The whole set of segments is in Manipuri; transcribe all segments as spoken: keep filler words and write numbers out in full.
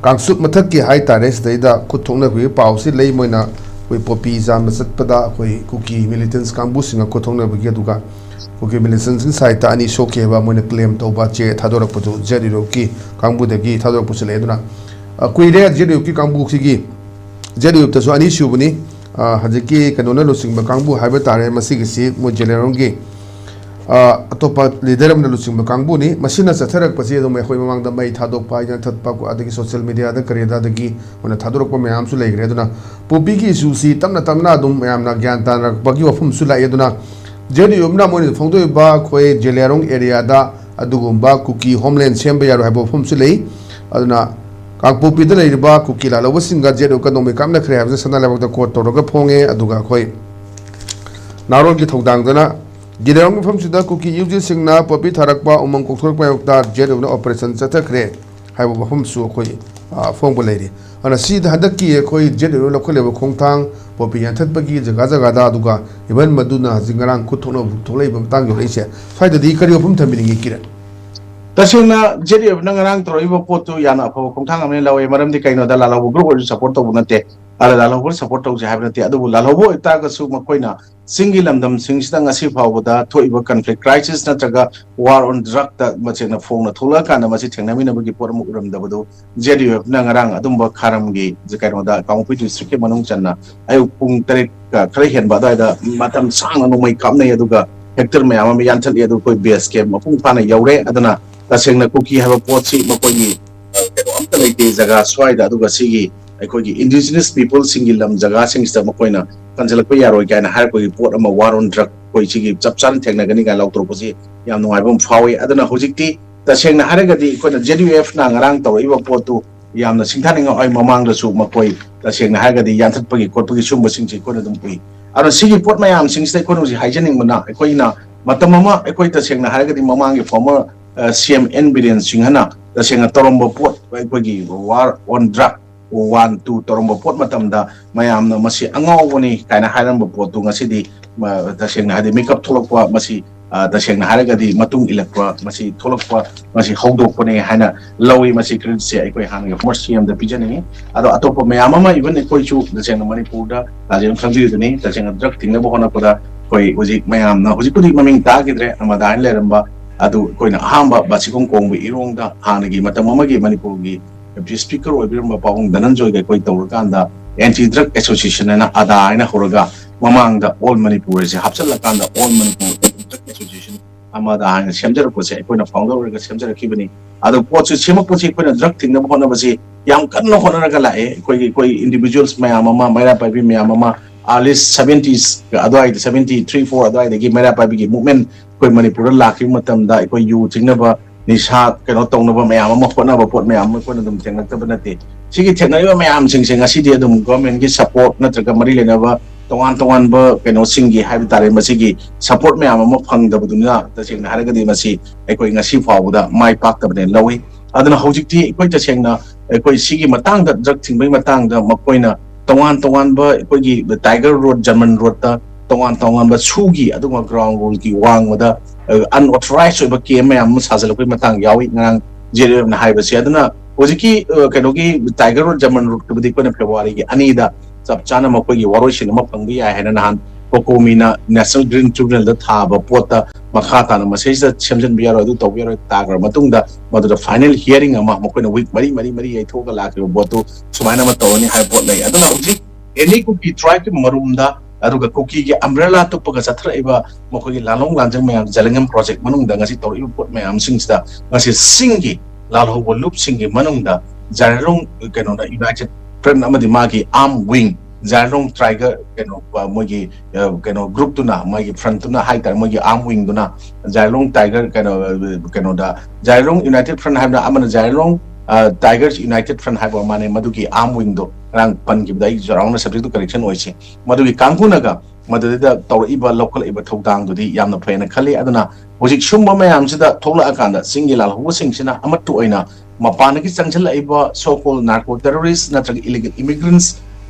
ꯀꯥꯡꯆꯨꯞ ꯃꯊꯛꯀꯤ ꯍꯥꯏꯇꯥꯔꯦ, ꯁꯤꯗꯩꯗ ꯈꯨꯠ ꯊꯣꯛꯅꯕꯒꯤ ꯄꯥꯎꯁꯤ ꯂꯩ꯫ ꯃꯣꯏꯅ ꯑꯩꯈꯣꯏ ꯄꯣꯄꯤ ꯆꯥꯝꯕ ꯆꯠꯄꯗ ꯑꯩꯈꯣꯏ ꯀꯨꯀꯤ militants ꯀꯥꯡꯕꯨꯁꯤꯡꯒ ꯈꯨꯠ ꯊꯣꯛꯅꯕꯒꯤ, ꯑꯗꯨꯒ ꯀꯨꯀꯤ militants side ꯇ ꯑꯅꯤ ꯁꯣꯛꯈꯤ ꯍꯥꯏꯕ ꯃꯣꯏꯅ claim ꯇꯧꯕ ꯆꯦ ꯊꯥꯗꯣꯔꯛꯄꯗꯨ ꯖꯦꯠ ꯌꯨꯔꯣꯞꯀꯤ ꯀꯥꯡꯕꯨꯗꯒꯤ ꯊꯥꯗꯣꯔꯛꯄꯁꯨ ꯂꯩ꯫ ꯑꯗꯨꯅ, ꯑ, ꯀꯨꯏꯔꯦ ꯖꯦꯠ ꯌꯨꯔꯣꯞꯀꯤ ꯀꯥꯡꯕꯨꯁꯤꯒꯤ, ꯖꯦꯠ ꯌꯨꯔꯣꯞꯇꯁꯨ ꯑꯅꯤ ꯁꯨꯕꯅꯤ꯫ ꯑ, ꯍꯧꯖꯤꯛꯀꯤ ꯀꯩꯅꯣꯅ ꯂꯨꯆꯤꯡꯕ ꯀꯥꯡꯕꯨ ꯍꯥꯏꯕ ꯇꯥꯔꯦ, ꯃꯁꯤꯒꯤꯁꯤ ꯃꯣꯏ ꯖꯦꯂꯦꯔꯣꯡꯒꯤ ꯑ, ꯑꯇꯣꯞꯄ leader ꯑꯃꯅ ꯂꯨꯆꯤꯡꯕ ꯀꯥꯡꯕꯨꯅꯤ꯫ ꯃꯁꯤꯅ ꯆꯠꯊꯔꯛꯄꯁꯤ ꯑꯗꯨꯝ ꯑꯩꯈꯣꯏ ꯃꯃꯥꯡꯗ ꯃꯩ ꯊꯥꯗꯣꯛꯄ, ꯌꯥꯟꯊꯠꯄ, ꯑꯗꯒꯤ social media ꯗ ꯀꯔꯤꯗ ꯑꯗꯒꯤ ꯃꯣꯏꯅ ꯊꯥꯗꯣꯔꯛꯄ ꯃꯌꯥꯝꯁꯨ ꯂꯩꯈ꯭ꯔꯦ꯫ ꯑꯗꯨꯅ ꯄꯣꯄꯤꯒꯤ issue ꯁꯤ ꯇꯞꯅ ꯇꯞꯅ ꯑꯗꯨꯝ ꯃꯌꯥꯝꯅ ꯒ꯭ꯌꯥꯟ ꯇꯥꯅꯔꯛꯄꯒꯤ ꯋꯥꯐꯝꯁꯨ ꯂꯥꯛꯑꯦ꯫ ꯑꯗꯨꯅ ꯖꯦꯠ ꯌꯨ ꯑꯦꯐꯅ ꯃꯣꯏꯅ ꯐꯣꯡꯗꯣꯛꯏꯕ ꯑꯩꯈꯣꯏ ꯖꯦꯂꯤꯌꯥꯡꯔꯣꯡ area ꯗ ꯑꯗꯨꯒꯨꯝꯕ ꯀꯨꯀꯤ homeland ꯁꯦꯝꯕ ꯌꯥꯔꯣꯏ ꯍꯥꯏꯕ ꯋꯥꯐꯝꯁꯨ ꯂꯩ꯫ ꯑꯗꯨꯅ ꯀꯥꯡꯄꯣꯛꯄꯤꯗ ꯂꯩꯔꯤꯕ ꯀꯨꯀꯤ ꯂꯥꯜꯍꯧꯕꯁꯤꯡꯒ ꯖꯦꯠ ꯌꯨ ꯑꯦꯐꯀ ꯅꯣꯡꯃꯩ ꯀꯥꯞꯅꯈ꯭ꯔꯦ ꯍꯥꯏꯕꯁꯤ ꯁꯅꯥ ꯂꯩꯕꯥꯛꯇ court ꯇꯧꯔꯒ ꯐꯣꯡꯉꯦ꯫ ꯑꯗꯨꯒ ꯑꯩꯈꯣꯏ ꯅꯥꯔꯣꯟꯒꯤ ꯊꯧꯗꯥꯡꯗꯅ ꯖꯦꯂꯤꯌꯥꯡꯔꯣꯡ ꯃꯐꯝꯁꯤꯗ ꯀꯨꯀꯤ ꯌꯨ ꯖꯤꯁꯤꯡꯅ ꯄꯣꯄꯤ ꯊꯥꯔꯛꯄ ꯎꯃꯪ ꯀꯣꯛꯊꯣꯔꯛꯄ ꯃꯥꯌꯣꯛꯇ ꯖꯦꯠ ꯌꯨ ꯑꯦꯐꯅ operation ꯆꯠꯊꯈ꯭ꯔꯦ ꯍꯥꯏꯕ ꯋꯥꯐꯝꯁꯨ ꯑꯩꯈꯣꯏ, ꯑ, ꯐꯣꯡꯕ ꯂꯩꯔꯤ꯫ ꯑꯗꯨꯅ ꯁꯤꯗ ꯍꯟꯗꯛꯀꯤ ꯑꯩꯈꯣꯏ ꯖꯦꯠ ꯌꯨ ꯑꯦꯐꯅ ꯂꯧꯈꯠꯂꯤꯕ ꯈꯣꯡꯊꯥꯡ, ꯄꯣꯄꯤ ꯌꯥꯟꯊꯠꯄꯒꯤ ꯖꯒꯥ ꯖꯒꯥꯗ, ꯑꯗꯨꯒ even ꯃꯗꯨꯅ ꯍꯧꯖꯤꯛ ꯉꯔꯥꯡ ꯈꯨꯠ ꯊꯣꯛꯅꯕ ꯊꯣꯛꯂꯛꯏꯕ ꯃꯇꯥꯡ ꯌꯧꯔꯛꯏꯁꯦ, ꯁ꯭ꯋꯥꯏꯗꯗꯤ ꯀꯔꯤ ꯋꯥꯐꯝ ꯊꯝꯕꯤꯅꯤꯡꯉꯤ, ꯀꯤꯔꯟ? ꯇꯁꯦꯡꯅ ꯖꯦꯠ ꯌꯨ ꯑꯦꯐꯅ ꯉꯔꯥꯡ ꯇꯧꯔꯛꯏꯕ ꯄꯣꯠꯇꯨ ꯌꯥꯝꯅ ꯑꯐꯕ ꯈꯣꯡꯊꯥꯡ ꯑꯃꯅꯤ ꯂꯧꯋꯦ꯫ ꯃꯔꯝꯗꯤ ꯀꯩꯅꯣꯗ, ꯂꯥꯜꯍꯧꯕ group ꯑꯣꯏꯔꯁꯨ support ꯇꯧꯕ ꯅꯠꯇꯦ꯫ ꯑꯗ ꯂꯥꯜꯍꯧꯕ support ꯇꯧꯁꯦ ꯍꯥꯏꯕ ꯅꯠꯇꯦ꯫ ꯑꯗꯨꯕꯨ ꯂꯥꯜꯍꯧꯕ ꯑꯣꯏꯇꯥꯔꯒꯁꯨ ꯃꯈꯣꯏꯅ ꯆꯤꯡꯒꯤ ꯂꯝꯗꯝꯁꯤꯡꯁꯤꯗ ꯉꯁꯤ ꯐꯥꯎꯕꯗ ꯊꯣꯛꯏꯕ conflict, crisis ꯅꯠꯇ꯭ꯔꯒ war on drug ꯇ ꯃꯁꯦꯡꯅ ꯐꯣꯡꯅ ꯊꯣꯛꯂꯛꯑꯀꯥꯟꯗ ꯃꯁꯤ ꯊꯦꯡꯅꯃꯤꯟꯅꯕꯒꯤ ꯄꯣꯠ ꯑꯃ ꯎꯔꯝꯗꯕꯗꯨ ꯖꯦꯠ ꯌꯨ ꯑꯦꯐꯅ ꯉꯔꯥꯡ ꯑꯗꯨꯝꯕ ꯈꯥꯔꯝꯒꯤ ꯀꯩꯅꯣꯗ, ꯀꯥꯡꯄꯣꯛꯄꯤ district ꯀꯤ ꯃꯅꯨꯡ ꯆꯟꯅ ꯑꯌꯨꯛ ꯄꯨꯡ ꯇꯔꯦꯠ ꯈꯔ ꯍꯦꯟꯕ ꯑꯗꯨꯋꯥꯏꯗ ꯃꯇꯝ ꯁꯥꯡꯅ ꯅꯣꯡꯃꯩ ꯀꯥꯞꯅꯩ꯫ ꯑꯗꯨꯒ hectare ꯃꯌꯥꯝ ꯑꯃ ꯌꯥꯟꯊꯠꯂꯤ꯫ ꯑꯗꯨ ꯑꯩꯈꯣꯏ base camp ꯃꯄꯨꯡ ꯐꯥꯅ ꯌꯧꯔꯦ꯫ ꯑꯗꯨꯅ ꯇꯁꯦꯡꯅ ꯀꯨꯀꯤ ꯍꯥꯏꯕ ꯄꯣꯠꯁꯤ ꯃꯈꯣꯏꯒꯤ, ꯑ, ꯀꯩꯅꯣ ꯑꯝꯇ ꯂꯩꯇꯦ ꯖꯒꯥ ꯁ꯭ꯋꯥꯏꯗ꯫ ꯑꯗꯨꯒ ꯁꯤꯒꯤ ꯑꯩꯈꯣꯏꯒꯤ indigenous people ꯁꯤꯡꯒꯤ ꯂꯝ ꯖꯒꯥꯁꯤꯡꯁꯤꯗ ꯃꯈꯣꯏꯅ ꯀꯟꯁꯤꯜꯂꯛꯄ ꯌꯥꯔꯣꯏ ꯀꯥꯏꯅ ꯍꯥꯏꯔꯛꯄꯒꯤ ꯄꯣꯠ ꯑꯃ, war on drug, ꯑꯩꯈꯣꯏ ꯁꯤꯒꯤ ꯆꯞ ꯆꯥꯅ ꯊꯦꯡꯅꯒꯅꯤ ꯀꯥꯏꯅ ꯂꯥꯎꯊꯣꯔꯛꯄꯁꯤ ꯌꯥꯝ ꯅꯨꯡꯉꯥꯏꯕ ꯑꯃ ꯐꯥꯎꯏ꯫ ꯑꯗꯨꯅ ꯍꯧꯖꯤꯛꯇꯤ ꯇꯁꯦꯡꯅ ꯍꯥꯏꯔꯒꯗꯤ ꯑꯩꯈꯣꯏꯅ ꯖꯦꯠ ꯌꯨ ꯑꯦꯐꯅ ꯉꯔꯥꯡ ꯇꯧꯔꯛꯏꯕ ꯄꯣꯠꯇꯨ ꯌꯥꯝꯅ ꯁꯤꯡꯊꯥꯅꯤꯡꯉꯥꯏ ꯑꯣꯏ꯫ ꯃꯃꯥꯡꯗꯁꯨ ꯃꯈꯣꯏ ꯇꯁꯦꯡꯅ ꯍꯥꯏꯔꯒꯗꯤ ꯌꯥꯟꯊꯠꯄꯒꯤ ꯈꯣꯠꯄꯒꯤ ꯁꯨꯝꯕꯁꯤꯡꯁꯦ ꯑꯩꯈꯣꯏꯅ ꯑꯗꯨꯝ ꯎꯏ꯫ ꯑꯗꯨꯅ ꯁꯤꯒꯤ ꯄꯣꯠ ꯃꯌꯥꯝꯁꯤꯡꯁꯤꯗ ꯑꯩꯈꯣꯏꯅ ꯍꯧꯖꯤꯛ ꯍꯥꯏꯖꯅꯤꯡꯕꯅ, ꯑꯩꯈꯣꯏꯅ ꯃꯇꯝ ꯑꯃ, ꯑꯩꯈꯣꯏ ꯇꯁꯦꯡꯅ ꯍꯥꯏꯔꯒꯗꯤ ꯃꯃꯥꯡꯒꯤ former, ꯑ, ꯁꯤ ꯑꯦꯝ ꯑꯦꯟ ꯕꯤꯔꯦꯟ ꯁꯤꯡꯍꯅ ꯇꯁꯦꯡꯅ ꯇꯧꯔꯝꯕ ꯄꯣꯠ, ꯑꯩꯈꯣꯏꯒꯤ war on drug one two ꯇꯧꯔꯝꯕ ꯄꯣꯠ ꯃꯇꯝꯗ ꯃꯌꯥꯝꯅ ꯃꯁꯤ ꯑꯉꯥꯎꯕꯅꯤ ꯀꯥꯏꯅ ꯍꯥꯏꯔꯝꯕ ꯄꯣꯠꯇꯨ ꯉꯁꯤꯗꯤ, ꯃ-, ꯇꯁꯦꯡꯅ ꯍꯥꯏꯗꯤ ꯃꯤꯀꯞ ꯊꯣꯛꯂꯛꯄ, ꯃꯁꯤ ꯑ, ꯇꯁꯦꯡꯅ ꯍꯥꯏꯔꯒꯗꯤ ꯃꯇꯨꯡ ꯏꯜꯂꯛꯄ ꯃꯁꯤ ꯊꯣꯛꯂꯛꯄ ꯃꯁꯤ ꯍꯧꯗꯣꯛꯄꯅꯦ ꯍꯥꯏꯅ ꯂꯧꯏ꯫ ꯃꯁꯤ creditꯁꯦ ꯑꯩꯈꯣꯏ ꯍꯥꯟꯅꯒꯤ former CMꯗ ꯄꯤꯖꯅꯤꯡꯉꯤ꯫ ꯑꯗꯣ ꯑꯇꯣꯞꯄ ꯃꯌꯥꯝ ꯑꯃ, even ꯑꯩꯈꯣꯏꯁꯨ ꯇꯁꯦꯡꯅ ꯃꯅꯤꯄꯨꯔꯗ ꯇꯥꯖꯦꯟ ꯈꯪꯕꯤꯔꯤꯗꯨꯅꯤ, ꯇꯁꯦꯡꯅ drug ꯊꯤꯡꯅꯕ ꯍꯣꯠꯅꯕꯗ ꯑꯩꯈꯣꯏ ꯍꯧꯖꯤꯛ ꯃꯌꯥꯝꯅ ꯍꯧꯖꯤꯛꯄꯨꯗꯤ ꯃꯃꯤꯡ ꯇꯥꯈꯤꯗ꯭ꯔꯦ, ꯑꯃꯗ ꯍꯥꯏꯅ ꯂꯩꯔꯝꯕ ꯑꯗꯨ ꯑꯩꯈꯣꯏꯅ ꯑꯍꯥꯟꯕ ꯕꯥꯁꯤꯈꯣꯡ ꯀꯣꯡꯕ ꯏꯔꯣꯡꯗ ꯍꯥꯟꯅꯒꯤ ꯃꯇꯝ ꯑꯃꯒꯤ ꯃꯅꯤꯄꯨꯔꯒꯤ Deputy Speaker ꯑꯣꯏꯕꯤꯔꯝꯕ ꯄꯥꯕꯨꯡ ꯙꯅꯟꯖꯣꯏꯒ ꯑꯩꯈꯣꯏ ꯇꯧꯔꯀꯥꯟꯗ Anti Drug Association ꯍꯥꯏꯅ ꯑꯗꯥ ꯍꯥꯏꯅ ꯍꯧꯔꯒ ꯃꯃꯥꯡꯗ All Manipur ꯍꯥꯏꯁꯦ ꯍꯥꯞꯆꯤꯜꯂꯀꯥꯟꯗ All Manipur Anti Drug Association ꯑꯃꯗ ꯍꯥꯏꯅ ꯁꯦꯝꯖꯔꯛꯄꯁꯦ ꯑꯩꯈꯣꯏꯅ founder ꯑꯣꯏꯔꯒ ꯁꯦꯝꯖꯔꯛꯈꯤꯕꯅꯤ꯫ ꯑꯗꯣ ꯄꯣꯠꯁꯤ ꯁꯦꯝꯃꯛꯄꯁꯤ ꯑꯩꯈꯣꯏꯅ drug ꯊꯤꯡꯅꯕ ꯍꯣꯠꯅꯕꯁꯤ ꯌꯥꯝ ꯀꯟꯅ ꯍꯣꯠꯅꯔꯒ ꯂꯥꯛꯑꯦ꯫ ꯑꯩꯈꯣꯏꯒꯤ, ꯑꯩꯈꯣꯏ individuals ꯃꯌꯥꯝ ꯑꯃ, ꯃꯩꯔꯥ ꯄꯥꯏꯕꯤ ꯃꯌꯥꯝ ꯑꯃ, early seventies ꯑꯗꯨꯋꯥꯏꯗ, seventy three four ꯑꯗꯨꯋꯥꯏꯗꯒꯤ ꯃꯩꯔꯥ ꯄꯥꯏꯕꯤꯒꯤ movement ꯑꯩꯈꯣꯏ ꯃꯅꯤꯄꯨꯔꯗ ꯂꯥꯛꯈꯤꯕ ꯃꯇꯝꯗ ꯑꯩꯈꯣꯏ ꯌꯨ ꯊꯤꯡꯅꯕ, ꯅꯤꯁꯥ ꯀꯩꯅꯣ ꯇꯧꯅꯕ ꯃꯌꯥꯝ ꯑꯃ ꯍꯣꯠꯅꯕ ꯄꯣꯠ ꯃꯌꯥꯝ ꯑꯃ ꯑꯩꯈꯣꯏꯅ ꯑꯗꯨꯝ ꯊꯦꯡꯅꯔꯛꯇꯕ ꯅꯠꯇꯦ꯫ ꯁꯤꯒꯤ ꯊꯦꯡꯅꯔꯤꯕ ꯃꯌꯥꯝꯁꯤꯡꯁꯦ ꯉꯁꯤꯗꯤ ꯑꯗꯨꯝ governmentꯀꯤ support ꯅꯠꯇ꯭ꯔꯒ ꯃꯔꯤ ꯂꯩꯅꯕ ꯇꯣꯉꯥꯟ ꯇꯣꯉꯥꯟꯕ ꯀꯩꯅꯣꯁꯤꯡꯒꯤ ꯍꯥꯏꯕ ꯇꯥꯔꯦ, ꯃꯁꯤꯒꯤ support ꯃꯌꯥꯝ ꯑꯃ ꯐꯪꯗꯕꯗꯨꯅ ꯇꯁꯦꯡꯅ ꯍꯥꯏꯔꯒꯗꯤ ꯃꯁꯤ ꯑꯩꯈꯣꯏ ꯉꯁꯤ ꯐꯥꯎꯕꯗ ꯃꯥꯏ ꯄꯥꯛꯇꯕꯅꯦꯅ ꯂꯧꯏ꯫ ꯑꯗꯨꯅ ꯍꯧꯖꯤꯛꯇꯤ ꯑꯩꯈꯣꯏ ꯇꯁꯦꯡꯅ ꯑꯩꯈꯣꯏ ꯁꯤꯒꯤ ꯃꯇꯥꯡꯗ, drug ꯊꯤꯡꯕꯒꯤ ꯃꯇꯥꯡꯗ ꯃꯈꯣꯏꯅ ꯇꯣꯉꯥꯟ ꯇꯣꯉꯥꯟꯕ ꯑꯩꯈꯣꯏꯒꯤ Tiger Road, German Roadꯇ ꯇꯣꯉꯥꯟ ꯇꯣꯉꯥꯟꯕ ꯁꯨꯒꯤ ꯑꯗꯨꯒꯨꯝꯕ ground ruleꯒꯤ ꯋꯥꯡꯃꯗ, ꯑ, unauthorized ꯑꯣꯏꯕ camp ꯃꯌꯥꯝ ꯑꯃ ꯁꯥꯖꯤꯜꯂꯛꯄꯒꯤ ꯃꯇꯥꯡ ꯌꯥꯎꯏ꯫ ꯉꯔꯥꯡ JRFꯅ ꯍꯥꯏꯕꯁꯦ꯫ ꯑꯗꯨꯅ ꯍꯧꯖꯤꯛꯀꯤ, ꯑ, ꯀꯩꯅꯣꯒꯤ Tiger Road, German Roadꯇꯨꯕꯨꯗꯤ ꯑꯩꯈꯣꯏꯅ Februaryꯒꯤ ꯑꯅꯤꯗ ꯆꯞ ꯆꯥꯅ ꯃꯈꯣꯏꯒꯤ ꯋꯥꯔꯣꯏꯁꯤꯟ ꯑꯃ ꯐꯪꯕ ꯌꯥꯏ ꯍꯥꯏꯅ ꯅꯍꯥꯟ COCOMIꯅ National Green Tribunalꯗ ꯊꯥꯕ ꯄꯣꯠꯇ ꯃꯈꯥ ꯇꯥꯅ ꯃꯁꯤꯗꯩꯁꯤꯗ ꯁꯦꯝꯖꯤꯟꯕ ꯌꯥꯔꯣꯏ, ꯑꯗꯨ ꯇꯧꯕ ꯌꯥꯔꯣꯏ ꯇꯥꯈ꯭ꯔꯕ ꯃꯇꯨꯡꯗ ꯃꯗꯨꯗ final hearing ꯑꯃ ꯃꯈꯣꯏꯅ week ꯃꯔꯤ, ꯃꯔꯤ, ꯃꯔꯤ ꯌꯩꯊꯣꯛꯑꯒ ꯂꯥꯛꯈꯤꯕ ꯄꯣꯠꯇꯨ ꯁꯨꯃꯥꯏꯅ ꯑꯃ ꯇꯧꯔꯅꯤ ꯍꯥꯏꯕ ꯄꯣꯠ ꯂꯩ꯫ ꯑꯗꯨꯅ ꯍꯧꯖꯤꯛ any ꯀꯨꯀꯤ tribeꯀꯤ ꯃꯔꯨꯝꯗ, ꯑꯗꯨꯒ ꯀꯨꯀꯤꯒꯤ umbrella ꯇꯨꯞꯄꯒ ꯆꯠꯊꯔꯛꯏꯕ ꯃꯈꯣꯏꯒꯤ ꯂꯥꯂꯣꯡ ꯂꯥꯟꯖꯪ ꯃꯌꯥꯝ, ꯖꯦꯂꯦꯡꯉꯝ project ꯃꯅꯨꯡꯗ ꯉꯁꯤ ꯇꯧꯔꯛꯏꯕ ꯄꯣꯠ ꯃꯌꯥꯝꯁꯤꯡꯁꯤꯗ ꯉꯁꯤ ꯆꯤꯡꯒꯤ ꯂꯥꯜꯍꯧꯕ ꯂꯨꯞꯁꯤꯡꯒꯤ ꯃꯅꯨꯡꯗ ꯖꯥꯏꯂꯣꯡ ꯀꯩꯅꯣꯅ United Front ꯑꯃꯗꯤ ꯃꯥꯒꯤ arm wing, ꯖꯥꯏꯂꯣꯡ Tiger ꯀꯩꯅꯣ, ꯑ, ꯃꯣꯏꯒꯤ, ꯑ, ꯀꯩꯅꯣ groupꯇꯨꯅ, ꯃꯣꯏꯒꯤ frontꯇꯨꯅ ꯍꯥꯏꯇꯥꯔꯦ, ꯃꯣꯏꯒꯤ arm wingꯗꯨꯅ ꯖꯥꯏꯂꯣꯡ Tiger ꯀꯩꯅꯣ, ꯑ, ꯀꯩꯅꯣꯗ ꯖꯥꯏꯂꯣꯡ United Front ꯍꯥꯏꯕꯅ ꯑꯃꯅ ꯖꯥꯏꯂꯣꯡ, ꯑ, Tigers United Front ꯍꯥꯏꯕ ꯑꯃꯅꯦ, ꯃꯗꯨꯒꯤ arm wingꯗꯣ ꯉꯔꯥꯡ ꯄꯟꯈꯤꯕꯗ ꯑꯩ ꯆꯥꯎꯔꯥꯛꯅ subjectꯇꯨ correction ꯑꯣꯏꯁꯦ꯫ ꯃꯗꯨꯒꯤ ꯀꯥꯡꯕꯨꯅꯒ ꯃꯗꯨꯗꯩꯗ ꯇꯧꯔꯛꯏꯕ, ꯂꯧꯈꯠꯂꯛꯏꯕ ꯊꯧꯗꯥꯡꯗꯨꯗꯤ ꯌꯥꯝꯅ ꯐꯩꯅ ꯈꯜꯂꯤ꯫ ꯑꯗꯨꯅ ꯍꯧꯖꯤꯛ ꯁꯨꯝꯕ ꯃꯌꯥꯝꯁꯤꯗ ꯊꯣꯛꯂꯛꯑꯀꯥꯟꯗ ꯆꯤꯡꯒꯤ ꯂꯥꯜꯍꯧꯕꯁꯤꯡꯁꯤꯅ ꯑꯃꯠꯇ ꯑꯣꯏꯅ ꯃꯄꯥꯟꯗꯒꯤ ꯆꯪꯁꯤꯜꯂꯛꯏꯕ so called narco terrorist ꯅꯠꯇ꯭ꯔꯒ illegal immigrants,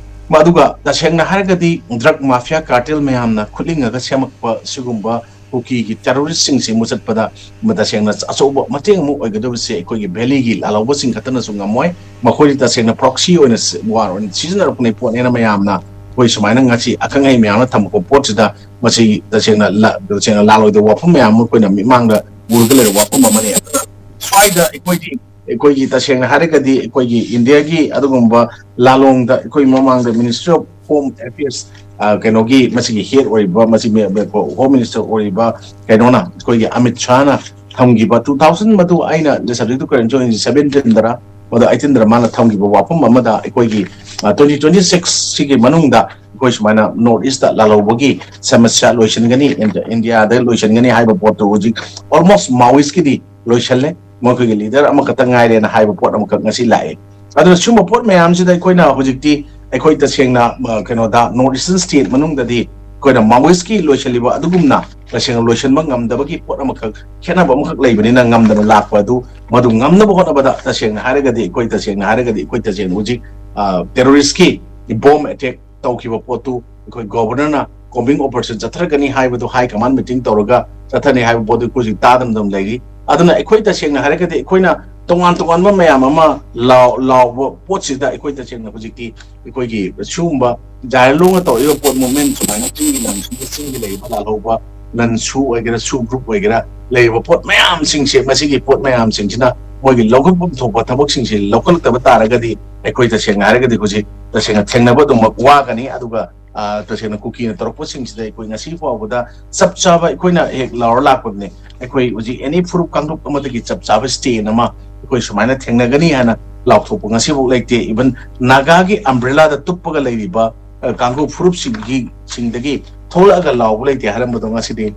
ꯃꯗꯨꯒ ꯇꯁꯦꯡꯅ ꯍꯥꯏꯔꯒꯗꯤ drug mafia cartel ꯃꯌꯥꯝꯅ ꯈꯨꯠꯂꯤꯡꯉꯒ ꯁꯦꯝꯃꯛꯄ ꯁꯤꯒꯨꯝꯕ ꯀꯨꯀꯤꯒꯤ ꯇꯦꯔꯣꯔꯤꯁꯁꯤꯡꯁꯤ ꯃꯨꯆꯠꯄꯗ ꯃ-, ꯇꯁꯦꯡꯅ ꯑꯆꯧꯕ ꯃꯇꯦꯡ ꯑꯃ ꯑꯣꯏꯒꯗꯕꯁꯦ ꯑꯩꯈꯣꯏꯒꯤ ꯚꯦꯂꯤꯒꯤ ꯂꯥꯜꯍꯧꯕꯁꯤꯡ ꯈꯛꯇꯅꯁꯨ ꯉꯝꯃꯣꯏ꯫ ꯃꯈꯣꯏꯗꯤ ꯇꯁꯦꯡꯅ ꯄ꯭ꯔꯣꯛꯁꯤ ꯑꯣꯏꯅ ꯁꯤ-, ꯋꯥꯔ ꯑꯣꯏꯅ ꯁꯤꯖꯤꯟꯅꯔꯛꯄꯅꯤ ꯄꯣꯠꯅꯦꯅ ꯃꯌꯥꯝꯅ ꯑꯩꯈꯣꯏ ꯁꯨꯃꯥꯏꯅ ꯉꯁꯤ ꯑꯈꯪ ꯑꯍꯩ ꯃꯌꯥꯝꯅ ꯊꯝꯃꯛꯄ ꯄꯣꯠꯁꯤꯗ ꯃꯁꯤ ꯇꯁꯦꯡꯅ ꯂꯥ-, ꯇꯁꯦꯡꯅ ꯂꯥꯜꯂꯣꯏꯗꯕ ꯋꯥꯐꯝ ꯃꯌꯥꯝ ꯑꯃ ꯑꯩꯈꯣꯏꯅ ꯃꯤꯠꯃꯥꯡꯗ ꯎꯔꯒ ꯂꯩꯔꯕ ꯋꯥꯐꯝ ꯑꯃꯅꯤ꯫ ꯑꯗꯨꯅ ꯁ꯭ꯋꯥꯏꯗ ꯑꯩꯈꯣꯏꯗꯤ, ꯑꯩꯈꯣꯏꯒꯤ ꯇꯁꯦꯡꯅ ꯍꯥꯏꯔꯒꯗꯤ ꯑꯩꯈꯣꯏꯒꯤ ꯏꯟꯗꯤꯌꯥꯒꯤ ꯑꯗꯨꯒꯨꯝꯕ ꯂꯥꯂꯣꯡꯗ ꯑꯩꯈꯣꯏ ꯃꯃꯥꯡꯗ Ministry of Home Affairs, ꯑ, ꯀꯩꯅꯣꯒꯤ ꯃꯁꯤꯒꯤ ꯍꯦꯗ ꯑꯣꯏꯔꯤꯕ, ꯃꯁꯤ ꯃꯦ-, ꯃꯦ-, ꯍꯣꯝ ꯃꯤꯅꯤꯁꯇꯔ ꯑꯣꯏꯔꯤꯕ ꯀꯩꯅꯣꯅ, ꯑꯩꯈꯣꯏꯒꯤ ꯑꯃꯤꯠ ꯁꯥꯍꯅ ꯊꯝꯈꯤꯕ two thousand, ꯃꯗꯨ ꯑꯩꯅ subject to current ꯁꯕꯦꯟꯇꯤꯟꯗꯔ ꯃꯗꯨ ꯑꯩꯇꯤꯟꯗꯔ ꯃꯥꯅ ꯊꯝꯈꯤꯕ ꯋꯥꯐꯝ ꯑꯃꯗ ꯑꯩꯈꯣꯏꯒꯤ, ꯑ, twenty twenty six ꯁꯤꯒꯤ ꯃꯅꯨꯡꯗ ꯑꯩꯈꯣꯏ ꯁꯨꯃꯥꯏꯅ North East ꯂꯥꯜꯍꯧꯕꯒꯤ ꯁꯃꯁ꯭ꯌꯥ ꯂꯣꯏꯁꯤꯟꯒꯅꯤ, ꯏꯟꯗ-, ꯏꯟꯗꯤꯌꯥꯗ ꯂꯣꯏꯁꯤꯟꯒꯅꯤ ꯍꯥꯏꯕ ꯄꯣꯠꯇꯨ ꯍꯧꯖꯤꯛ almost Maoist ꯀꯤꯗꯤ ꯂꯣꯏꯁꯤꯜꯂꯦ꯫ ꯃꯈꯣꯏꯒꯤ ꯂꯤꯗꯔ ꯑꯃꯈꯛꯇ ꯉꯥꯏꯔꯦꯅ ꯍꯥꯏꯕ ꯄꯣꯠ ꯑꯃꯈꯛ ꯉꯁꯤ ꯂꯥꯛꯑꯦ꯫ ꯑꯗꯨꯅ ꯁꯤꯒꯨꯝꯕ ꯄꯣꯠ ꯃꯌꯥꯝꯁꯤꯗ ꯑꯩꯈꯣꯏꯅ ꯍꯧꯖꯤꯛꯇꯤ, ꯑꯩꯈꯣꯏ ꯇꯁꯦꯡꯅ, ꯑ, ꯀꯩꯅꯣꯗ, North Eastern state ꯃꯅꯨꯡꯗꯗꯤ ꯑꯩꯈꯣꯏꯅ Maoist ꯀꯤ ꯂꯣꯏꯁꯤꯜꯂꯤꯕ ꯑꯗꯨꯒꯨꯝꯅ ꯇꯁꯦꯡꯅ ꯂꯣꯏꯁꯤꯟꯕ ꯉꯝꯗꯕꯒꯤ ꯄꯣꯠ ꯑꯃꯈꯛ, ꯈꯦꯠꯅꯕ ꯑꯃꯈꯛ ꯂꯩꯕꯅꯤꯅ ꯉꯝꯗꯅ ꯂꯥꯛꯄ ꯑꯗꯨ, ꯃꯗꯨ ꯉꯝꯅꯕ ꯍꯣꯠꯅꯕꯗ ꯇꯁꯦꯡꯅ ꯍꯥꯏꯔꯒꯗꯤ ꯑꯩꯈꯣꯏ ꯇꯁꯦꯡꯅ ꯍꯥꯏꯔꯒꯗꯤ ꯑꯩꯈꯣꯏ ꯇꯁꯦꯡꯅ ꯍꯧꯖꯤꯛ, ꯑ, terrorist ꯀꯤ bomb attack ꯇꯧꯈꯤꯕ ꯄꯣꯠꯇꯨ ꯑꯩꯈꯣꯏ ꯒꯣꯕꯔꯅꯔꯅ combing operation ꯆꯠꯊꯔꯛꯀꯅꯤ ꯍꯥꯏꯕꯗꯨ high command meeting ꯇꯧꯔꯒ ꯆꯠꯊꯅꯤ ꯍꯥꯏꯕ ꯄꯣꯠꯇꯨ ꯑꯩꯈꯣꯏ ꯍꯧꯖꯤꯛ ꯇꯥꯗꯅ ꯑꯗꯨꯝ ꯂꯩꯔꯤ꯫ ꯑꯗꯨꯅ ꯑꯩꯈꯣꯏ ꯇꯁꯦꯡꯅ ꯍꯥꯏꯔꯒꯗꯤ ꯑꯩꯈꯣꯏꯅ ꯇꯣꯉꯥꯟ ꯇꯣꯉꯥꯟꯕ ꯃꯌꯥꯝ ꯑꯃ ꯂꯥꯎ-, ꯂꯥꯎꯕ ꯄꯣꯠꯁꯤꯗ ꯑꯩꯈꯣꯏ ꯇꯁꯦꯡꯅ ꯍꯧꯖꯤꯛꯇꯤ ꯑꯩꯈꯣꯏꯒꯤ ꯁꯤꯒꯨꯝꯕ ꯖꯥꯏꯔꯂꯣꯡꯅ ꯇꯧꯔꯤꯕ ꯄꯣꯠ movement ꯁꯨꯃꯥꯏꯅ ꯆꯤꯡꯒꯤ ꯂꯝꯁꯤꯡꯗ, ꯆꯤꯡꯒꯤ ꯂꯩꯔꯤꯕ ꯂꯥꯜꯍꯧꯕ ꯂꯟꯁꯨ ꯑꯣꯏꯒꯦꯔꯥ, ꯁꯨ group ꯑꯣꯏꯒꯦꯔꯥ, ꯂꯩꯔꯤꯕ ꯄꯣꯠ ꯃꯌꯥꯝꯁꯤꯡꯁꯦ, ꯃꯁꯤꯒꯤ ꯄꯣꯠ ꯃꯌꯥꯝꯁꯤꯡꯁꯤꯅ ꯃꯣꯏꯒꯤ ꯂꯧꯈꯠꯐꯝ ꯊꯣꯛꯄ ꯊꯕꯛꯁꯤꯡꯁꯤ ꯂꯧꯈꯠꯂꯛꯇꯕ ꯇꯥꯔꯒꯗꯤ ꯑꯩꯈꯣꯏ ꯇꯁꯦꯡꯅ ꯍꯥꯏꯔꯒꯗꯤ ꯍꯧꯖꯤꯛ ꯇꯁꯦꯡꯅ ꯊꯦꯡꯅꯕ ꯑꯗꯨꯃꯛ ꯋꯥꯒꯅꯤ꯫ ꯑꯗꯨꯒ, ꯑ, ꯇꯁꯦꯡꯅ ꯀꯨꯀꯤꯅ ꯇꯧꯔꯛꯄꯁꯤꯡꯁꯤꯗ ꯑꯩꯈꯣꯏ ꯉꯁꯤ ꯐꯥꯎꯕꯗ ꯆꯞ ꯆꯥꯕ ꯑꯩꯈꯣꯏꯅ ꯍꯦꯛ ꯂꯥꯎꯔ ꯂꯥꯛꯄꯗꯨꯅꯦ꯫ ꯑꯩꯈꯣꯏ ꯍꯧꯖꯤꯛ any ꯐꯨꯔꯨꯞ ꯀꯥꯡꯂꯨꯞ ꯑꯃꯗꯒꯤ ꯆꯞ ꯆꯥꯕ stand ꯑꯃ ꯑꯩꯈꯣꯏ ꯁꯨꯃꯥꯏꯅ ꯊꯦꯡꯅꯒꯅꯤ ꯍꯥꯏꯅ ꯂꯥꯎꯊꯣꯛꯄ ꯉꯁꯤꯐꯥꯎ ꯂꯩꯇꯦ꯫ Even ꯅꯥꯒꯥꯒꯤ umbrella ꯗ ꯇꯨꯞꯄꯒ ꯂꯩꯔꯤꯕ, ꯑ, ꯀꯥꯡꯕꯨ ꯐꯨꯔꯨꯞꯁꯤꯡꯒꯤ, ꯁꯤꯡꯗꯒꯤ ꯊꯣꯛꯂꯛꯑꯒ ꯂꯥꯎꯕ ꯂꯩꯇꯦ ꯍꯥꯏꯔꯝꯕꯗꯣ ꯉꯁꯤꯗꯤ